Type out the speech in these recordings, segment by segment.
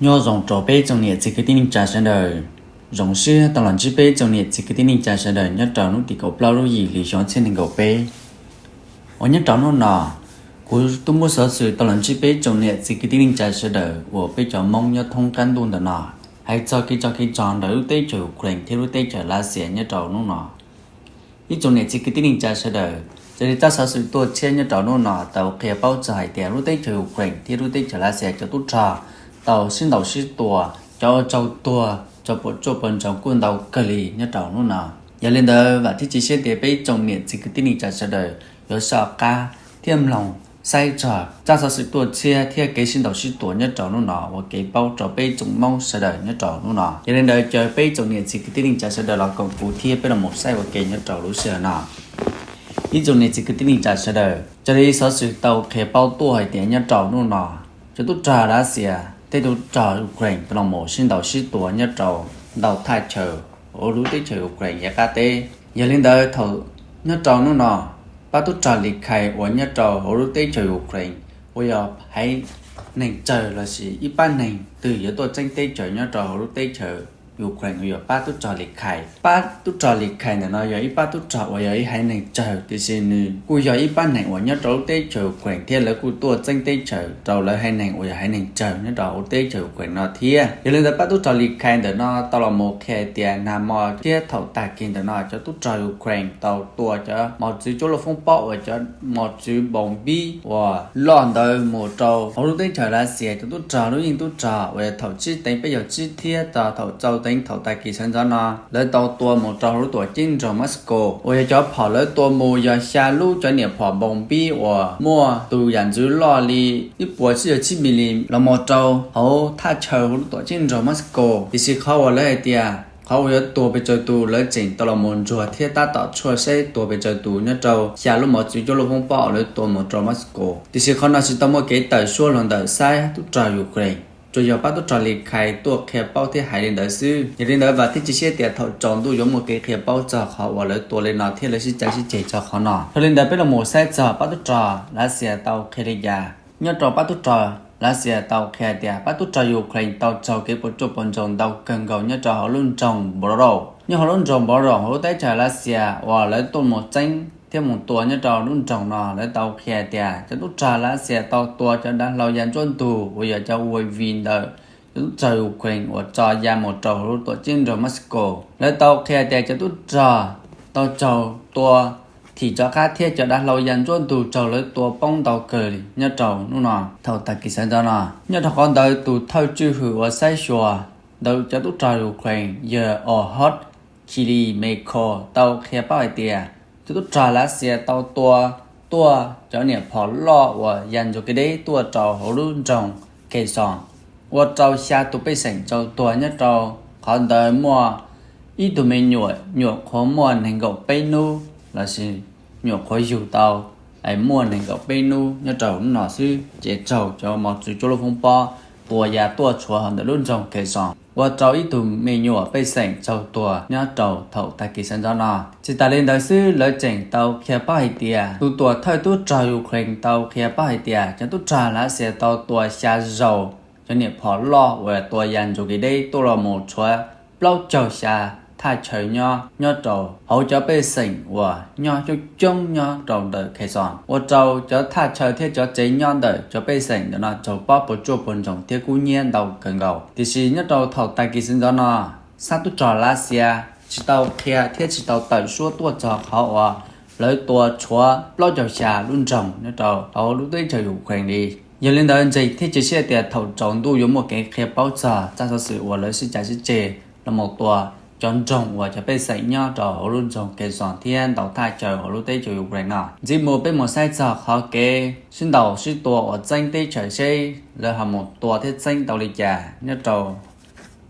Nyob zoo rau peb tsoom niam txiv kwv tij neej tsa sawv daws. Zoo siab tau los ntsib peb tsoom niam txiv kwv tij neej tsa sawv daws nyob rau hnub tim kaum plaub lub yim hli xyoo ob txhiab nees nkaum peb. Uas nyob rau hnub no, kuv twb muab xov xwm tau los ntsib peb tsoom niam txiv kwv tij neej tsa sawv daws uas peb cov Hmoob nyob thoob qab ntuj ntawm no, hais txog kev tsov kev rog ntawm lub teb chaws Ukraine thiab lub teb chaws Lav Xias nyob rau hnub no. Ib tsoom niam txiv kwv tij neej tsa sawv daws, raws li tsab xov xwm tuaj tshiab nyob rau hnub no tau qhia paub txog hais tias lub teb chaws Ukraine thiab lub teb chaws Lav Xias cov tub rog tau sib ntaus sib tua, cov ua tsaug tuag, cov puas tsuaj puas ntsoog kuj ntau kawg li nyob rau hnub no. Yog li ntawd vam thiab cia siab tias peb ib tsoom niam txiv kwv tij neej tsa sawv daws yuav soj qab thiab mloog saib txog tsab xov xwm tuaj tshiab thiab kev sib ntaus sib tua nyob rau hnub no ua kev paub rau peb tsoom Hmoob sawv daws nyob rau hnub no. Yog li ntawd caw peb ib tsoom niam txiv kwv tij neej tsa sawv daws los koom kuv thiab peb los mus saib ua ke nyob rau lub sij hawm no. Ib tsoom niam txiv kwv tij neej tsa sawv daws, raws li xov xwm tau qhia paub tuaj hais tias nyob rau hnub no, cov tub rog Lav Xias tej tub rog Ukraine tau los mus sib ntaus sib tua nyob rau ntau thaj chaw hauv lub teb chaws Ukraine yav qab teb. Yog li ntawd thaum nyob rau hnub no, pab tub rog Li Khai uas nyob rau hauv lub teb chaws Ukraine uas yog haiv neeg tsawg lossis ib pab neeg twg yuav tuaj txeeb teb chaws nyob rau hauv lub teb chaws Ukraine uas yog pab tub rog Li Khai. Pab tub rog Li Khai ntawm no yog ib pab tub rog uas yog ib haiv neeg tsawg, tiam sis nws kuj yog ib pab neeg uas nyob rau lub teb chaws Ukraine thiab lawv kuj tuaj txeeb teb chaws rau lawv haiv neeg uas yog haiv neeg tsawg nyob rau hauv teb chaws Ukraine no thiab. Yog li ntawd pab tub rog Li Khai ntawm no tau los mus qhia tias nag hmo thiab thaum tag kis ntawm no cov tub rog Ukraine tau tua cov mos txwv cuaj luaj foob pob uas cov mos txwv npaus npib uas loj ntawd mus rau hauv lub teb chaws Lav Xias cov tub rog lub yeej tub rog uas yog thaum tsib teev peb caug tsib thiab txog thaum rau teev thaum tag kis sawv ntxov no lawv tau tua mus rau hauv lub tuam ceeb nroog Moscow uas yog cov phom lawv tua mus yog xya lub cov niam phom npaus npib uas muaj tus yam ntxwv loj li ib puas tsib caug tsib mi li los mus rau hauv thaj chaw hauv lub tuam ceeb nroog Moscow. Tiam sis qhov uas lawv hais tias qhov uas yuav tua pes tsawg tus lawv tseem tau los mus ntsuag thiab tab tom tshuaj saib tua pes tsawg tus nyob rau xya lub mos txwv cuaj luaj foob pob uas lawv tua mus rau Moscow. Tiam sis qhov no tsis tau muaj kev tawm suab los ntawm xab tub rog Ukraine, tsuas yog pab tub rog Li Khai tuaj qhia paub thiab hais li ntawd xwb. Yog li ntawd vam thiab cia siab tias thaum tsaus ntuj yuav muaj kev qhia paub txog qhov uas lawv tua li no thiab lawv sib cav sib ceg txog qhov no. Yog li ntawd peb los mus saib txog pab tub rog Lav Xias tau qhia li cas. Nyob rau pab tub rog Lav Xias tau qhia tias pab tub rog Ukraine tau raug kev puas tsuaj puas ntsoog ntau kawg nkaus nyob rau hauv lub nroog Npov Rau. Nyob hauv lub nroog Npov Rau hauv lub teb chaws Lav Xias uas lawv tuaj mus txeeb thiab mus tua nyob rau lub nroog no, lawv tau qhia tias cov tub rog Lav Xias tau tua cov dav hlau ya ntsuab ntug uas yog cov uav vi ntawm cov tub rog Ukraine uas tso ya mus rau hauv lub tuam ceeb nroog Moscow. Lawv tau qhia tias cov tub rog tau raug tua thim rov qab thiab cov dav hlau ya ntsuab ntug raug lawv tua poob ntau kawg li nyob rau hnub no thaum tag kis sawv ntxov no. Nyob rau qhov ntawd tus thawj tswj hwm uas saib xyuas ntawm cov tub rog Ukraine yog Ohot Kilimyakov tau qhia paub hais tias cov tub rog Lav Xias tau tua tuaj cov niam phom loj uas ya ntsuag kev deb tuaj rau hauv lub nroog Kherson, ua rau xya tus pej xeem raug tuag nyob rau. Qhov ntawd muaj ib tug me nyuam nyuam qhuav muaj nees nkaum peb hnub lossis nyuam qhuav yug tau es muaj nees nkaum peb hnub nyob rau hnub no xwb ces raug cov mos txwv cuaj luaj foob pob tua ya tuaj tshuav hauv ntawm lub nroog Kherson, ua rau ib tug me nyuam pej xeem raug tuag nyob rau thaum tag kis sawv ntxov no. Tsis tas li ntawd xwb, lawv tseem tau qhia paub hais tias tus tuam thawj tub rog Ukraine tau qhia paub hais tias cov tub rog Lav Xias tau tua xya zaus cov niam phom loj uas tua ya ntsuag kev deb tuaj los mus tshuav plaub caug xya thaj chaw nyob nyob rau hauv cov pej xeem uas nyob coob coob nyob rau ntawm Kherson, ua rau cov thaj chaw thiab cov tsev nyob ntawm cov pej xeem ntawm no raug pob puas tsuaj puas ntsoog thiab kub hnyiab ntau kawg nkaus. Tiam sis nyob rau thaum tag kis sawv ntxov no, xab tub rog Lav Xias tsis tau qhia thiab tsis tau tawm suab tuaj txog qhov uas lawv tua tshuav plaub caug xya lub nroog nyob rau hauv lub teb chaws Ukraine li. Yog li ntawd ntseeg thiab cia siab tias thaum tsaus ntuj yuav muaj kev qhia paub txog tsab xov xwm uas lawv sib cav sib ceg los mus tua cov nroog uas cov pej xeem nyob rau hauv lub nroog Kherson thiab ntau thaj chaw hauv lub teb chaws Ukraine no. Ntxiv mus peb mus saib txog qhov kev sib ntaus sib tua uas txeeb teb chaws seb lawv ho mus tua thiab txeeb tau li cas nyob rau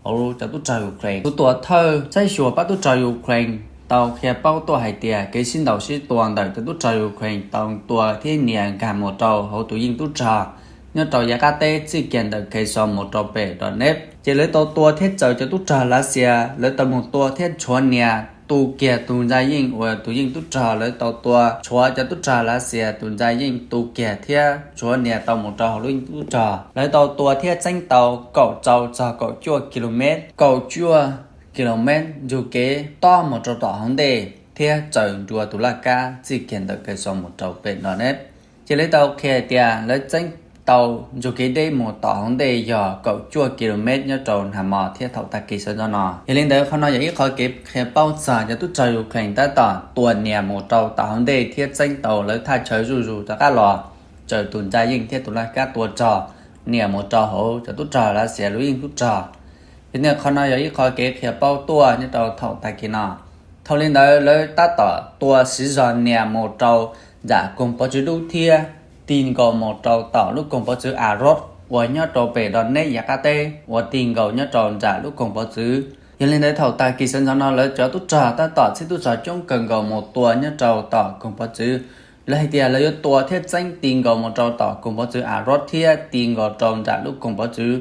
hauv cov tub rog Ukraine. Tus tuam thawj saib xyuas pab tub rog Ukraine tau qhia paub tuaj hais tias kev sib ntaus sib tua ntawm cov tub rog Ukraine tau tua thiab nias nkag mus rau hauv tus yeej tub rog nyob rau yav qab teb txij kiag ntawm Kherson mus rau pem Donetsk, ces lawv tau tua thiab tsaws cov tub rog Lav Xias, lawv tau mus tua thiab ntshuav nias tu kiag tus ntsa yeej uas tus yeej tub rog lawv tau tua, tshuav cov tub rog Lav Xias tus ntsa yeej tu kiag thiab tshuav nias tau mus rau hauv lub yeej tub rog. Lawv tau tua thiab txeeb tau kaum rau txog kaum cuaj ki lus mev, kaum cuaj ki lus mev ntsug kev tob mus rau tom hauv ntej thiab tsaws nrua tus laj kab txij kiag ntawm Kev Xos mus rau pem Nov Neb. Ces lawv tau qhia hais tias lawv txeeb tau ntsug kev deb mus tom hauv ntej yog kaum cuaj ki lus mev nyob rau nag hmo thiab thaum tag kis sawv ntxov no. Yog li ntawd qhov no yog ib qhov kev qhia paub txog cov tub rog Ukraine tab tom tua nias mus rau tom hauv ntej thiab txeeb tau lawv thaj chaw zuj zus rov qab los tsaws tus ntsa yeej thiab tus laj kab tua rog nias mus rau hauv cov tub rog Lav Xias lub yeej tub rog. Yog li ntawd qhov no yog ib qhov kev qhia paub tuaj nyob rau thaum tag kis no. Thaum li ntawd lawv tab tom tua siv zog nias mus rau nram koog pov txwv dub thiab tig nkaus mus rau tom lub koog pov txwv Azov uas nyob rau pem Donetsk yav qab teb uas tig nkaus nyob rau nram lub koog pov txwv. Yog li ntawd thaum tag kis sawv ntxov no lawv cov tub rog tab tom txhij tub rog coob kawg nkaus mus tua nyob rau tom koog pov txwv. Lawv hais tias lawv yuav tua thiab txeeb tig nkaus mus rau tom koog pov txwv Azov thiab tig nkaus rau nram lub koog pov txwv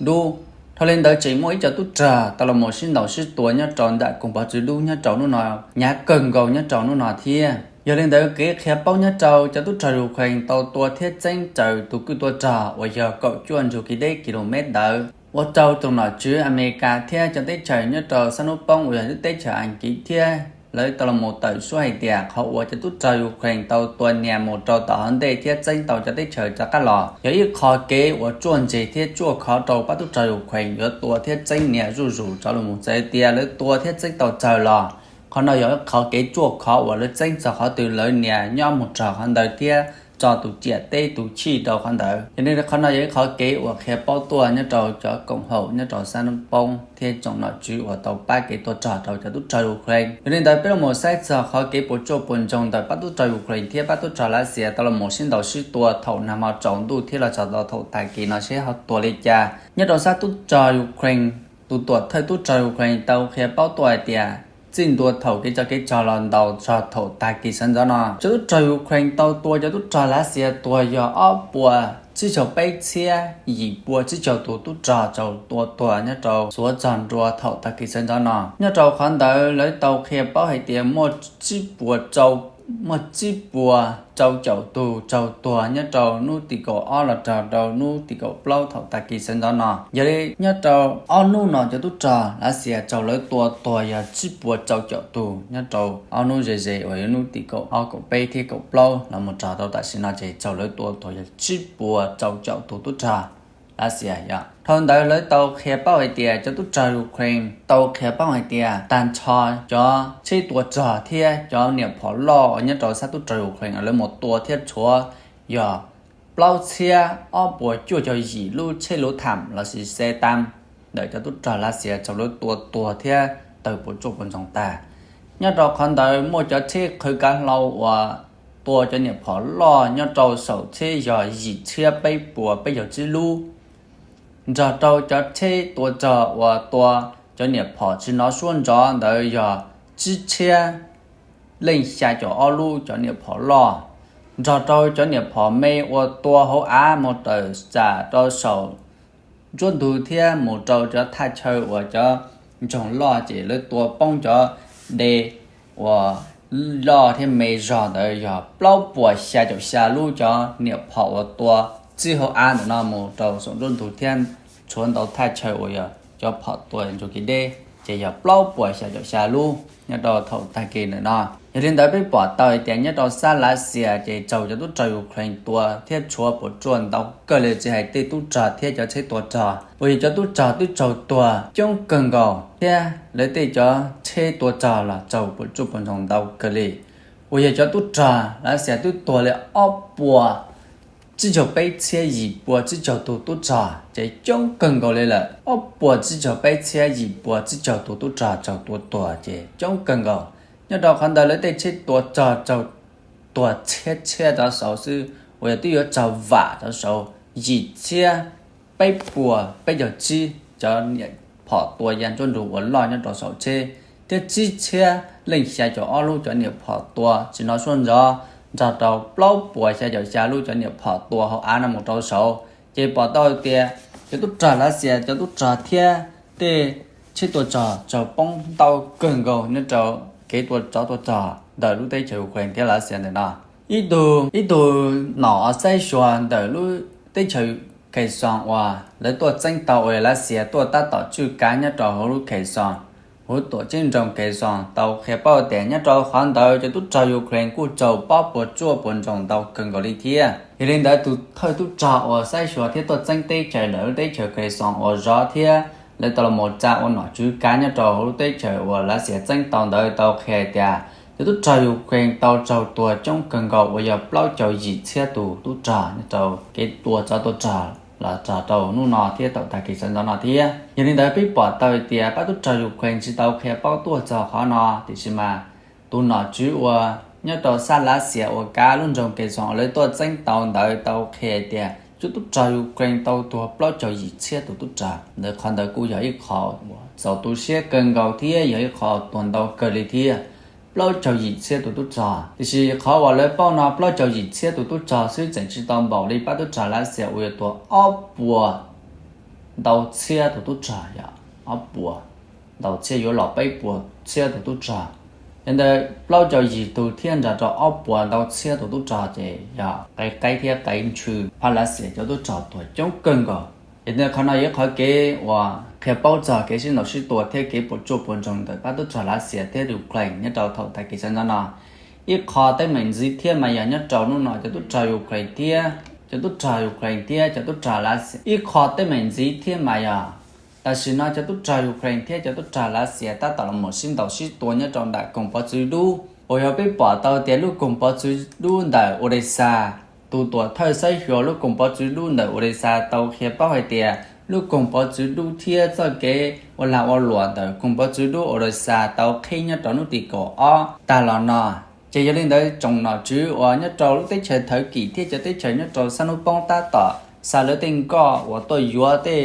dub. Dhau li ntawd tseem muaj ib co tub rog tau los mus sib ntaus sib tua nyob rau nram koog pov txwv dub nyob rau hnub no, hnyav kawg nkaus nyob rau hnub no thiab. Yog li ntawd kev qhia paub nyob rau cov tub rog Ukraine tau tua thiab txeeb tsaws tus kwj tua rog uas yog kaum cuaj ntsug kev deb ki lus mev ntawd, ua rau tus nom tswv Amelikas thiab cov teb chaws nyob rau sab hnub poob uas yog lub teb chaws Askiv thiab lawv tau los mus tawm suab hais tias qhov uas cov tub rog Ukraine tau tua nias mus rau tom hauv ntej thiab txeeb tau cov teb chaws rov qab los yog ib qho kev uas tsuaj ntseg thiab tsuaj khov rau pab tub rog Ukraine yuav tua thiab txeeb nias zuj zus rov los mus. Txawm tias lawv tua thiab txeeb tau txawg los qhov no yog ib qhov kev tsuaj khov uas lawv txeeb txog qhov twg lawv nias nyob mus rau qhov ntawd thiab tso tus ciam teb tus chij rau qhov ntawd. Yog li qhov no yog ib qhov kev uas qhia paub tuaj nyob rau cov koom haum nyob rau sab hnub poob thiab tsoom nom tswv uas tau pab kev tuaj rog rau cov tub rog Ukraine. Yog li ntawd peb los mus saib txog qhov kev puas tsuaj puas ntsoog ntawm pab tub rog Ukraine thiab pab tub rog Lav Xias tau los mus sib ntaus sib tua thaum nag hmo tsaus ntuj thiab los txog tau thaum tag kis no seb ho tua li cas. Nyob rau sab tub rog Ukraine, tus tuam thawj tub rog Ukraine tau qhia paub tuaj hais tias txij ntua thaum kev tso kev tsog los ntaus txog thaum tag kis sawv ntxov no, cov tub rog Ukraine tau tua cov tub rog Lav Xias tuag yog ob puas tsib caug peb txhiab yim pua tsib caug tus tub rog tsaus tua tuag nyob rau xuav txog nrua thaum tag kis sawv ntxov no. Nyob rau qhov ntawd lawv tau qhia paub hais tias muaj tsib puas rau muaj tsib puas rau caum tus tsaus tuag nyob rau hnub tim kaum ob los rau rau hnub tim kaum plaub thaum tag kis sawv ntxov no. Yog li nyob rau ob hnub no cov tub rog Lav Xias tsaus lawv tua tuag yog tsib puas rau caum tus nyob rau ob hnub ze ze uas yog hnub tim kaum ob kaum peb thiab kaum plaub los mus rau rau tam sim no ces tsaus lawv tua tuag yog tsib puas rau caum tus tub rog Lav Xias yom. Dhau ntawd lawv tau qhia paub hais tias cov tub rog Ukraine tau qhia paub hais tias tag nrho cov tsheb tua rog thiab cov niam phom loj uas nyob rau sab tub rog Ukraine lawv mus tua thiab tshuav yog plaub txhiab ob puas cuaj caum yim lub tsheb luv tham lossis xe tam ntawm cov tub rog Lav Xias tsaus lawv tua tuag thiab tawg puas tsuaj puas ntsoog tag. Nyob rau qhov ntawd muaj cov tsheb qhwv kav hlau uas tua cov niam phom loj nyob rau saum tsheb yog yim txhiab peb puas peb caug tsib lub, nrog rau cov tsheb tua rog uas tua cov niam phom tsis hnov suab ntsoov ntawd yog tsib txhiab leej xya caum ob lub cov niam phom loj, nrog rau cov niam phom me uas tua hauv av mus tawm tsam rau saum nruab ntug thiab mus rau cov thaj chaw uas cov ntsoog loj ces lawv tua poob cov de uas loj thiab me zog ntawd yog plaub puas xya caum xya lub cov niam phom uas tua txij hauv av ntawm no mus rau saum nruab ntug thiab tshuav ntau thaj chaw uas yog cov phom tua ntsuj kev deb ces yog plaub puas xya caum xya lub nyob rau thaum tag kis ntawm no. Yog li ntawd peb pom tau hais tias nyob rau sab Lav Xias ces tsaus cov tub rog Ukraine tua thiab tshuav puas tsuaj ntau kawg li tsis hais tej tub rog thiab cov tsheb tua rog uas yog cov tub rog twb tsaus tuag coob kawg nkaus thiab lawv tej cov tsheb tua rog los tsaus puas tsuaj puas ntsoog ntau kawg li. Uas yog cov tub rog Lav Xias twb tuag li ob puas tsib caug peb txhiab yim pua tsib caug tus tub rog ces coob kawg nkaus li lawm. Ob puas tsib caug peb txhiab yim pua tsib caug tus tub rog tsaus tua tuag ces coob kawg nkaus. Nyob rau qhov ntawd lawv tej tsheb tua rog tsaus tuag txhiab txhiab rov saud xwb uas yog twb yuav tsaus vam rov saud yim txhiab peb puas peb caug tsib cov niam phom tua ya nruab ntug uas loj nyob rau saum tsheb thiab tsib txhiab leej xya caum ob lub cov niam phom tua tsis hnov suab ntsoov nrog rau plaub puas xya caum xya lub cov niam phom tua hauv av no mus rau saud ces pom tau tias cov tub rog Lav Xias cov tub rog thiab tej tsheb tua rog tsaus poob ntau kawg nkaus nyob rau kev tua tsov tua rog ntawm lub teb chaws Ukraine thiab Lav Xias ntawm no. Ib tug, ib tug nom saib xyuas ntawm lub teb chaws Kherson uas lawv tuaj txeeb tau uas Lav Xias tuaj tab tom tswj kav nyob rau hauv lub Kherson, huv tuam ceeb nroog Kherson tau qhia paub tias nyob rau qhov ntawd cov tub rog Ukraine kuj raug pob puas tsuaj puas ntsoog ntau kawg nkaus li thiab. Yog li ntawd tus thawj tub rog uas saib xyuas thiab tuaj txeeb teb chaws ntawm lub teb chaws Kherson uas zov thiab lawv tau los mus tsa ua nom tswv kav nyob rau hauv lub teb chaws uas Lav Xias txeeb tau ntawd tau qhia tias cov tub rog Ukraine tau raug tuag coob kawg nkaus uas yog plaub caug yim txhiab tus tub rog nyob rau kev tua tsov tua rog los txog rau hnub no thiab thaum tag kis sawv ntxov no thiab. Yog li ntawd peb pom tau tias pab tub rog Ukraine tsis tau qhia paub tuaj txog qhov no, tiam sis mas tus nom tswv uas nyob rau sab Lav Xias uas kav lub nroog Kherson uas lawv tuaj txeeb tau ntawd tau qhia tias cov tub rog Ukraine tau tuag plaub caug yim txhiab tus tub rog ntawd. Qhov ntawd kuj yog ib qho uas txaus tu siab kawg nkaus thiab yog ib qho tuag ntau kawg li thiab, plaub caug yim txhiab tus tub rog. Tiam sis qhov uas lawv paub no plaub caug yim txhiab tus tub rog xwb tseem tsis tau npaum li pab tub rog Lav Xias uas yuav tuag ob puas ntau txhiab tus tub rog, yog ob puas ntau txhiab yuav los peb puas txhiab tus tub rog. Yog ntawd plaub caug yim tus thiab nrog rau ob puas ntau txhiab tus tub rog ces yog qe qaib thiab qe ntshw, pab Lav Xias cov tub rog tuag coob kawg nkaus. Yog ntawd qhov no yog ib qhov kev uas qhia paub txog kev sib ntaus sib tua thiab kev puas tsuaj puas ntsoog ntawm pab tub rog Lav Xias thiab Ukraine nyob rau thaum tag kis sawv ntxov no. Ib qho teeb meem ntxiv thiab mas yog nyob rau hnub no cov tub rog Ukraine thiab cov tub rog Ukraine thiab cov tub rog Lav Xias, ib qho teeb meem ntxiv thiab mas yog tam sim no cov tub rog Ukraine thiab cov tub rog Lav Xias tab tom los mus sib ntaus sib tua nyob rau nram koog pov txwv dub uas yog peb pom tau tias lub koog pov txwv dub ntawm Odesa, tus tuam thawj saib xyuas lub koog pov txwv dub ntawm Odesa tau qhia paub hais tias lub koog pov txwv dub thiab txoj kev ua lag ua luam ntawm koog pov txwv dub Odesa tau qhib nyob rau hnub tim kaum ob tag los no. Ces yog li ntawd tsoom nom tswv uas nyob rau lub teb chaws Thawv Kim thiab cov teb chaws nyob rau sab hnub poob tab tom xa lawv tej nkoj uas tuaj yuav tej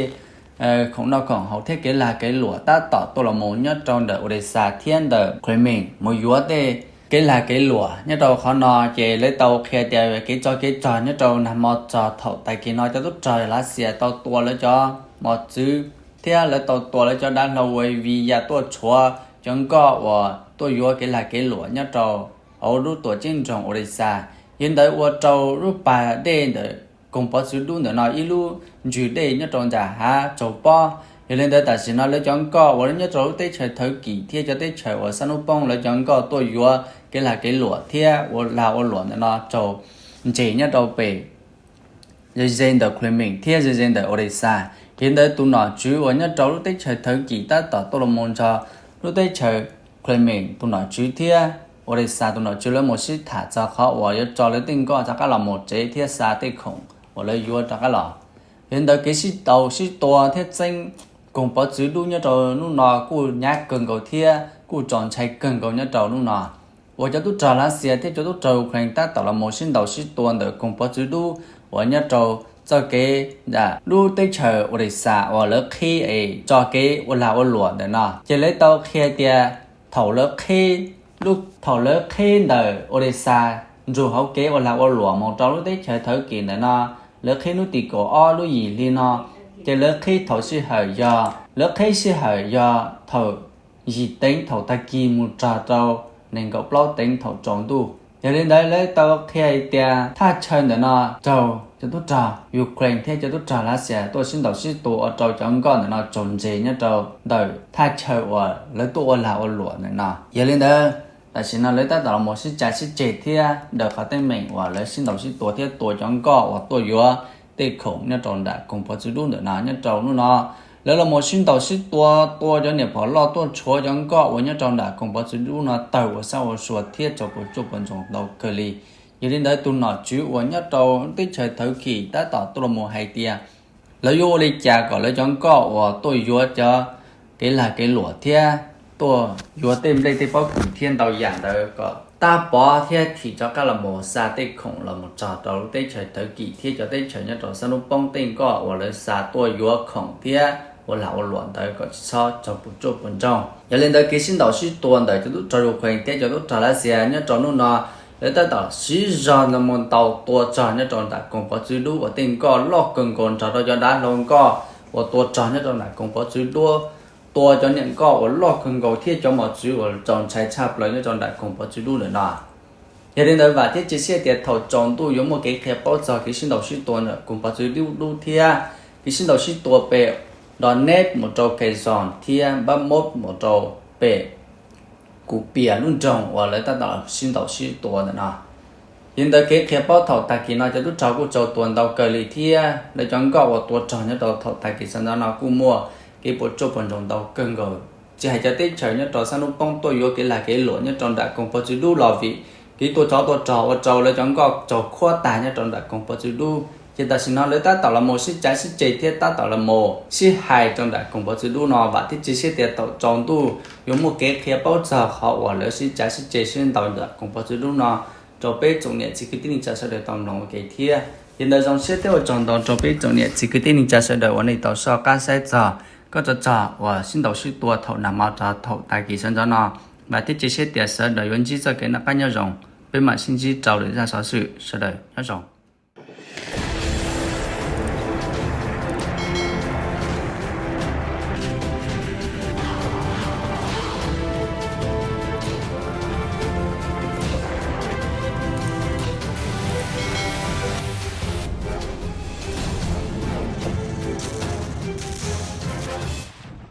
khoom noj khoom haus thiab kev lag kev luam tab tom tuaj los mus nyob rau ntawm Odesa thiab ntawm Crimea mus yuav tej kev lag kev luam nyob rau qhov no. Ces lawv tau qhia tias kev tsov kev rog nyob rau nag hmo txog thaum tag kis no cov tub rog Lav Xias tau tua lawv cov mos txwv thiab lawv tau tua lawv cov dav hlau uas vij yam tuaj tshuav cov nkoj uas tuaj yuav kev lag kev luam nyob rau hauv lub tuam ceeb nroog Odesa. Yog li ntawd ua rau lub pas dej ntawm koog pov txwv dub ntawm no ib lub ntsws dej nyob rau nram hav tsaus pob. Yog li ntawd tam sim no lawv cov nkoj uas nyob rau lub teb chaws Thawv Kim thiab cov teb chaws uas sab hnub poob lawv cov nkoj tuaj yuav kev lag kev luam thiab ua lag ua luam ntawm no tsaug ntses nyob rau pem ze ze ntawm Crimea thiab ze ze ntawm Odesa. Yog li ntawd tus nom tswv uas nyob rau lub teb chaws Thawv Kim tab tom tuaj los mus nrog lub teb chaws Crimea tus nom tswv thiab Odesa tus nom tswv lawv mus sib tham txog qhov uas yuav tso lawv tej nkoj rov qab los mus tsev thiab xa tej khoom uas lawv yuav rov qab los. Yog li ntawd kev sib ntaus sib tua thiab txeeb koog pov txwv dub nyob rau hnub no kuj nyab kawg nkaus thiab kuj txaus ntshai kawg nkaus nyob rau hnub no uas cov tub rog Lav Xias thiab cov tub rog Ukraine tab tom los mus sib ntaus sib tua ntawm koog pov txwv dub uas nyob rau txoj kev ntawm lub teb chaws Odesa uas lawv qhib es tso kev ua lag ua luam ntawm no. Ces lawv tau qhia tias thaum lawv qhib, thaum lawv qhib ntawm Odesa nrug hauv kev ua lag ua luam mus rau lub teb chaws Thawv Kim ntawm no, lawv qhib hnub tim kaum ob lub yim hli no, ces lawv qhib thaum sij hawm yog, lawv qhib sij hawm yog thaum yim teev thaum tag kis mus txog rau nees nkaum plaub teev thaum tsaus ntuj. Yog li ntawd lawv tau qhia hais tias thaj chaw ntawm no raug cov tub rog Ukraine thiab cov tub rog Lav Xias tuaj sib ntaus sib tua ua rau cov nkoj ntawm no tsaug ntses nyob rau ntawm thaj chaw uas lawv tuaj ua lag ua luam ntawm no. Yog li ntawd tam sim no lawv tab tom los mus sib cav sib ceg thiab daws qhov teeb meem uas lawv sib ntaus sib tua thiab tua cov nkoj uas tuaj yuav tej khoom nyob rau nram koog pov txwv dub ntawm no. Nyob rau hnub no lawv los mus sib ntaus sib tua, tua cov niam phom loj tuaj tshuav cov nkoj uas nyob rau nram koog pov txwv dub no tawg ua sab ua sua thiab tsaug puas tsuaj puas ntsoog ntau kawg li. Yog li ntawd tus nom tswv uas nyob rau teb chaws Thawv Kim tab tom tuaj los mus hais tias lawv yuav ua li cas kom lawv cov nkoj uas tuaj yuav cov kev lag kev luam thiab tuaj yuav tej nplej tej pob kws thiab ntau yam ntawd kom tab pov thiab thim rov qab los mus xa tej khoom los mus txog rau lub teb chaws Thawv Kim thiab cov teb chaws nyob rau sab hnub poob tej nkoj uas lawv xa tuaj yuav khoom thiab ua lag ua luam ntawd kom tsis txhob tsaug puas tsuaj puas ntsoog. Yog li ntawd kev sib ntaus sib tua ntawm cov tub rog Ukraine thiab cov tub rog Lav Xias nyob rau hnub no lawv tab tom siv zog los mus ntaus tua rog nyob rau nram koog pov txwv dub uas tej nkoj loj kawg nkaus nrog rau cov dav hlau nkoj uas tua rog nyob rau nram koog pov txwv dub tua cov niam nkoj uas loj kawg nkaus thiab cov mos txwv uas txaus ntshai tshaj plaws nyob rau nram koog pov txwv dub ntawm no. Yog li ntawd vam thiab cia siab tias thaum tsaus ntuj yuav muaj kev qhia paub txog kev sib ntaus sib tua nram koog pov txwv dub thiab kev sib ntaus sib tua pem Donetsk mus rau Kherson thiab Bakhmut mus rau pem Kupiansk lub nroog uas lawv tab tom sib ntaus sib tua ntawm no. Yog li ntawd kev qhia paub thaum tag kis no cov tub rog kuj tsaug tua ntau kawg li thiab lawv cov nkoj uas tua rog nyob rau thaum tag kis sawv ntxov no kuj muaj kev puas tsuaj puas ntsoog ntau kawg nkaus. Tsis hais cov teb chaws nyob rau sab hnub poob tuaj yuav kev lag kev luam nyob rau nram koog pov txwv dub los vim kev tua tsov tua rog ua rau lawv cov nkoj tsaug khuab tag nyob rau nram koog pov txwv dub. Ces tam sim no lawv tab tom los mus sib cav sib ceg thiab tab tom los mus sib hais rau nram koog pov txwv dub no. Vam thiab cia siab tias thaum tsaus ntuj yuav muaj kev qhia paub txog qhov uas lawv sib cav sib ceg sib ntaus nram koog pov txwv dub no rau peb tsoom niam txiv kwv tij neej tsa sawv daws tau mloog ua ke thiab. Yog li ntawd zoo siab thiab ua tsaug ntau rau peb tsoom niam txiv kwv tij neej tsa sawv daws uas nej tau soj qab saib txog kob tsov rog uas sib ntaus sib tua thaum nag hmo rau thaum tag kis sawv ntxov no. Vam thiab cia siab tias sawv daws yuav ntsib txoj kev noj qab nyob zoo. Peb mam sib ntsib rau lwm zaj xov xwm, sawv daws nyob zoo.